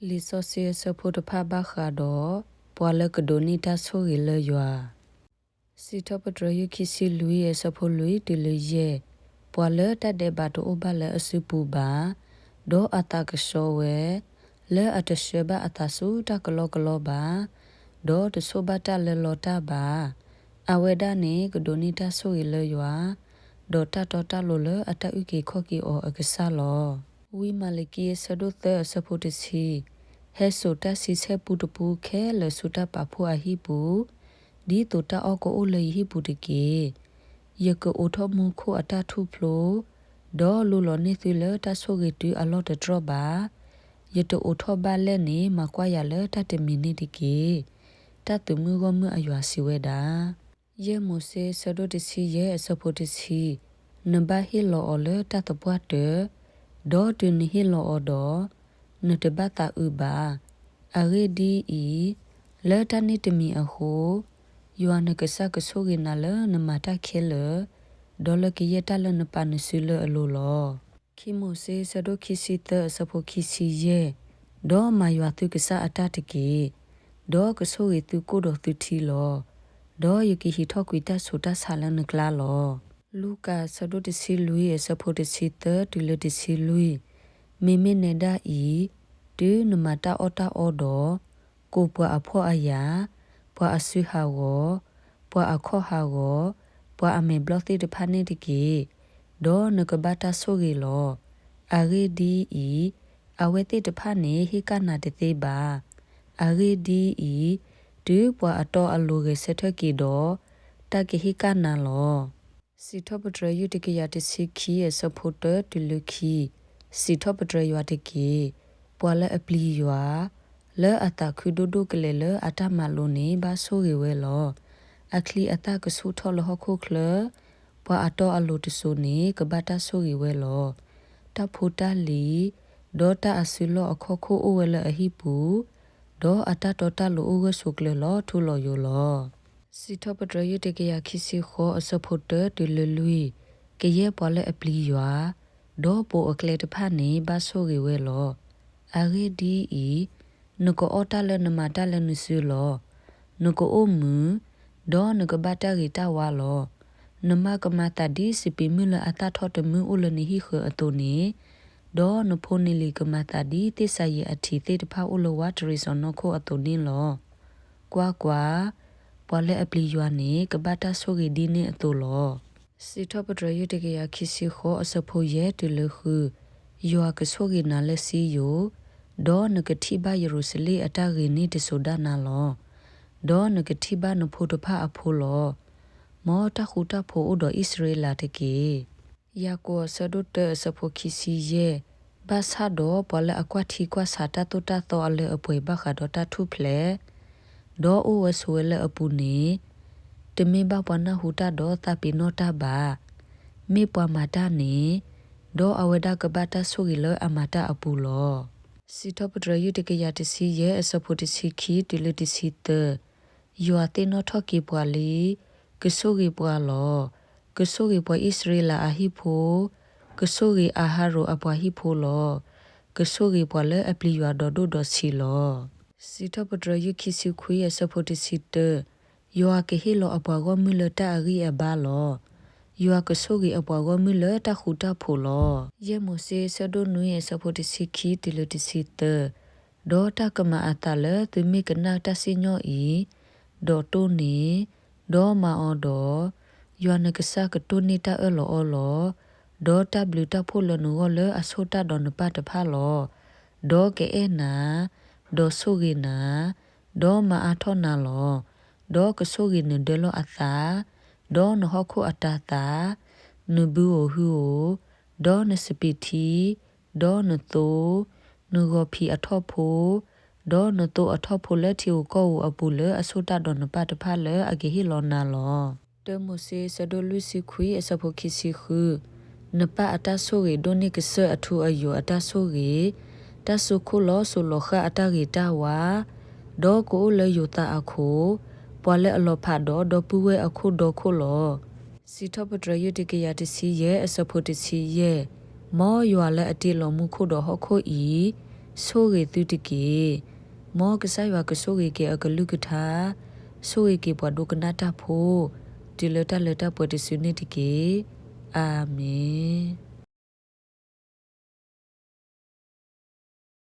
လံာ်စီဆှံအဆၢဖိတဖၣ်ဘၣ်ဃးဒီး ပှၤလၢကဒိးန့ၢ်တၢ်ဆိၣ်ဂ့ၤလၢယွၤ. စံးထီၣ်ပတြၢၤယုၢ်ခံဆံလွံၢ်အဆၢဖိလွံၢ်တုၤလၢယဲၢ်, ပှၤလၢတၢ်ဒဲးဘးတအိၣ်ဘၣ်လၢအစုပူၤဘၣ်, ဒီးအသးကဆှီဝဲ, လၢအတဆှၢဘၣ်အသးဆူတၢ်ကလီကလီဘၣ်, ဒီးတဆိၣ်ဘၣ်တၢ်လၢလီတၢ်ဘၣ်, အဝဲဒၣ်န့ၣ်ကဒိးန့ၢ်တၢ်ဆိၣ်ဂ့ၤလၢယွၤ, ဒီးတၢ်တီတၢ်လိၤလၢအတၢ်အုၣ်က့ၤခီၣ်က့ၤအီၤအကစၢ်လီၤ. ဝံမၤလကံအဆၢဒိၣ်သၢအဆၢဖိတဆံ, ဟဲစိာ်တၢ်ဆံဆဲၣ်ပူတပူခဲလၢာ်ဆူတၢ်ပာ်ဖှိၣ်အဟံၣ်ပူၤ, ဒ်သိးတၢ်အီၣ်ကအိၣ်လၢယဟံၣ်ပူၤတက့ၢ်. ယကအိးထီၣ်မူခိၣ်အတၢ်ထူၣ်ဖျိ, ဒီးလူလီၤန့ၢ်သုလၢတၢ်ဆိၣ်ဂ့ၤတုၤအလီၢ်တတြီၢ်ဘၣ်. ယတအိးထီၣ်ဘၣ်လဲၣ်န့ၣ် မၤကွၢ်ယၤလၢတၢ်တမံၤန့ၣ်တက့ၢ်. တၢ်သုးမုၢ်ဂီၢ်မုၢ်အယွၤစံးဝဲဒၣ်. ယဲၢ်မိၤၡ့ဆၢဒိၣ်တဆံယဲၢ်အဆၢဖိတဆံ, နဘၣ်ဟ့ၣ်လီၤအီၤလၢတၢ်သပှၢ်တၢၢ်, ဒီးတုၤနဟ့ၣ်လီၤအီၤဒီး, နတဘၣ်သးအုးဘၣ်. အဂ့ၢ်ဒ်အံၤ, လၢတၢ်န့ၣ်တမံၤအဃိ, ယွၤနကစၢ်ကဆိၣ်ဂ့ၤနၤလၢနမၤတၢ်ခဲလၢာ်, ဒီးလၢကယဲၢ်တၢ်လၢနပာ်နစုလၢအလိၤလီၤ. ခံမိၤၡ့ဆၢဒိၣ်ခံဆံသၢအဆၢဖိခံဆံယဲၢ်, ဒီးမၤယွၤသုကစၢ်အတၢ်တက့ၢ်, ဒီးကဆိၣ်ဂ့ၤသုကိၣ်ဒီးသုထံလီၤ. ဒီးယကဟံးထီၣ်ကွံာ်တၢ်ဆူးတၢ်ဆါလၢနကျါလီၤ. လူၤကၣ်ဆၢဒိၣ်တဆံလွံၢ်အဆၢဖိတဆံသၢတုၤလၢတဆံလွံၢ်, မ့မ့ၢ်နဲဒၣ်အံၤ, တုၤနမၤတၢ်အီၣ်တၢ်အီဒီး, ကိးပှၤအဖှီၣ်အယာ်, ပှၤအစုဟးဂီၤ, ပှၤအခီၣ်ဟးဂီၤ, ပှၤအမဲာ်ဘျီၣ်သ့ၣ်တဖၣ်န့ၣ်တက့ၢ်. ဒီးနကဘၣ်တၢ်ဆိၣ်ဂ့ၤလီၤ. အဂ့ၢ်ဒ်အံၤ, အဝဲသ့ၣ်တဖၣ်န့ၣ်ဟ့ၣ်ကၣ်နၤတသ့ဘၣ်. အဂ့ၢ်ဒ်အံၤ, တုၤပှၤအတီအလိၤဂဲၤဆၢထၢၣ်က့ၤဒီး, တၢ်ကဟ့ၣ်ကၣ်နၤလီၤ. စံးထီၣ်ပတြၢၤယုၢ်တကယၤတဆံခံအဆၢဖိတၢတုၤလၢခံ, စံးထီၣ်ပတြၢၤယွၤတက့ၢ်. ပှၤလၢအပျံၤယွၤ, လၢအသးခုဒိၣ်ဒိၣ်ကလဲာ်လၢအတၢ်မၤလိာ်န့ၣ် ဘၣ်ဆိၣ်ဂ့ၤဝဲလီၤ. အချံအသၣ်ကဆူၣ်ထီၣ်လၢဟီၣ်ခိၣ်ချၢ, ပှၤအတီအလိၤတစိၤန့ၣ် ကဘၣ်တၢ်ဆိၣ်ဂ့ၤဝဲလီၤ. တၢ်ဖိတၢ်လံၤ, ဒီးတၢ်အစုလီၢ်အခီၣ်ခိၣ်အိၣ်ဝဲလၢအဟံၣ်ပူၤ, ဒီးအတၢ်တီတၢ်လိၤအိၣ်ဂၢၢ်ဆိးကျၢၤလီၤထူလီၤယိာ်လီၤ. စံးထီၣ်ပတြၢၤယုၢ်တကယၤခံဆံဃိးအဆၢဖိတၢတုၤလၢလွံၢ်, ကယဲၢ်ပှၤလၢအပျံၤယွၤ, ဒီးပိာ်အကျဲတဖၣ်န့ၣ် ဘၣ်ဆိၣ်ဂ့ၤဝဲလီၤ. အဂ့ၢ်ဒ်အံၤ, နကအီၣ်တၢ်လၢနမၤတၢ်လၢနစုလီၤ. နကအိၣ်မုာ်, ဒီးနကဘၣ်တၢ်ဂ့ၤတၢ်ဝါလီၤ. နမါကမၤသးဒ်စပံးမုၢ်လၢအသၣ်ထီၣ်တမုၢ်အိၣ်လၢနဟံၣ်ဃၢၤအသိးန့ၣ်, ဒီးနဖိနလံၤကမၤသးဒ်သ့ၣ်စၤယံးအထံးသ့ၣ်တဖၣ်အိၣ်လၢဝါတရံးစီၢ်နီၤခိၣ်အသိးန့ၣ်လီၤ. ကွၢ်ကွၢ်, ပှၤလၢအပျံၤယွၤန့ၣ် ကဘၣ်တၢ်ဆိၣ်ဂ့ၤဒ်န့ၣ်အသိးလီၤ. စံးထီၣ်ပတြၢၤယုၢ်တကယၤခံဆံဃိးအဆၢဖိယဲၢ်တုၤလၢဃု, ယွၤကဆိၣ်ဂ့ၤနၤလၢစံယိၣ်, ဒီးနကထံၣ်ဘၣ်ယရူၤၡလ့ၣ်အတၢ်ဂ့ၤန့ၢ်တစိၤဒၣ်နၤလီၤ. ဒီးနကထံၣ်ဘၣ်နဖိတဖၣ်အဖိလီၤ. မ်တၢ်ဃူတၢ်ဖိးအိၣ်ဒီးအံၣ်စရ့လးတက့ၢ်. ယၤကိာ်အဆၢဒိၣ်တၢအဆၢဖိခံဆံယဲၢ်, ဘၣ်ဆၣ်ဒီးပှၤလၢအကွၢ်ထံကွၢ်ဆးတၢ်သိၣ်တၢ်သီအလၢအပှဲၤဘၣ်ဃးဒီးတၢ်ထူၣ်ဖျဲး, ဒီးအိၣ်ဝဲဆိးဝဲလၢအပူၤန့ၣ်, တမ့ၢ်ဘၣ်ပှၤနၢ်ဟူတၢ်ဒီးသးပ့ၤနီၣ်တၢ်ဘၣ်. မ့ၢ်ပှၤမၤတၢ်န့ၣ်, ဒီးအဝဲဒၣ်ကဘၣ်တၢ်ဆိၣ်ဂ့ၤလၢအမၤတၢ်အပူၤလီၤ. စံးထီၣ်ပတြၢၤယုၢ်တကယၤတဆံယဲၢ်အဆၢဖိတဆံခံတုၤလၢတဆံသၢ, ယွၤသ့ၣ်နီၣ်ထီၣ်က့ၤပှၤလံ, ကဆိၣ်ဂ့ၤပှၤလီၤ. ကဆိၣ်ဂ့ၤပှၤအံၣ်စရ့လးအဟံၣ်ဖိ, ကဆိၣ်ဂ့ၤအၤဟရိၣ်အပှၤဟံၣ်ဖိလီၤ. ကဆိၣ်ဂ့ၤပှၤလၢအပျံၤယွၤဒီးဒိၣ်ဒီးဆံးလီၤ. စံးထီၣ်ပတြၢၤယုၢ်ခံဆံခွံအဆၢဖိတဆံတၢ, ယွၤကဟ့ၣ်လီၤအပှၤဂီၢ်မုၢ်လၢတၢ်အဂံၢ်အဘါလီၤ. ယွၤကဆိၣ်ဂ့ၤအပှၤဂီၢ်မုၢ်လၢတၢ်ဃူတၢ်ဖိးလီၤ. ယဲၢ်မိၤၡ့အဆၢဒိၣ်နွံအဆၢဖိတဆံခံတုၤလၢတဆံသၢ, ဒီးတၢ်ကမၤအသးလၢသုမ့ၢ်ကနၣ်တၢ်စံၣ်ညီၣ်အံၤ, ဒီးတိၢ်န့ၢ်, ဒီးမၤအီၤဒီး, ယွၤနကစၢ်ကတိၢ်န့ၢ်တၢ်အၢၣ်လီၤအီလီၤ, ဒီးတၢ်ဘျုးတၢ်ဖှိၣ်လၢနဂီၢ်လၢအဆိၣ်တၢ်ဒီးနပၢ်တဖၣ်လီၤ. ဒီးကအဲၣ်နၤ, ဒီးဆိၣ်ဂ့ၤနၤ, ဒီးမၤအါထီၣ်နၤလီၤ. ဒီးကဆိၣ်ဂ့ၤနဒၢလီၢ်အသး, ဒီးနဟီၣ်ခိၣ်အတၤသၣ်, နဘုဧိၤဟုဧိၤ, ဒီးနစပံးထံ, ဒီးနသိ, နဂီၤဖံးအထီၣ်ဖိ, ဒီးနသိအထီၣ်ဖိလၢထံဧိၤကီၢ်ဧိၤအပူၤလၢအဆိၣ်တၢ်ဒီးနပၢ်တဖၣ်လၢအကဟ့ၣ်လီၤနၤလီၤ. တၢမိၤၡ့အဆၢဒိၣ်လွံၢ်ဆံခွံအဆၢဖိခံဆံဃု, နပၢ်အတၢ်ဆိၣ်ဂ့ၤဒိၣ်န့ၢ်ကစၢၢ်အထူအယိာ်အတၢ်ဆိၣ်ဂ့ၤ, တၢ်စိခိၣ်လီၤစိၤလီၤဃာ်အတၢ်ဂ့ၤတၢ်ဝါ, ဒီးကအိၣ်လၢယိၤသးအခိၣ်, ပှၤလၢအလီၤဖးဒီးဒီပုၢ်ဝဲၢ်အခိၣ်ဒီခိၣ်လီၤ. စံးထီၣ်ပတြၢၤယုၢ်တကယၤတဆံယဲၢ်အဆၢဖိတဆံယဲၢ်, မ်ယွၤလၢအတ့လီၤမူခိၣ်ဒီးဟီၣ်ခိၣ်အံၤ, ဆိၣ်ဂ့ၤသုတက့ၢ်. မ်ကစၢ်ယွၤကဆိၣ်ဂ့ၤက့ၤအကလုၢ်ကထါ, ဆိၣ်ဂ့ၤက့ၤပှၤဒိကနၣ်တၢ်ဖိ, တုၤလၢတၢ်လၢတၢ်ပှဲၤတစုန့ၣ်တက့ၢ်. အၤမ့ၣ်.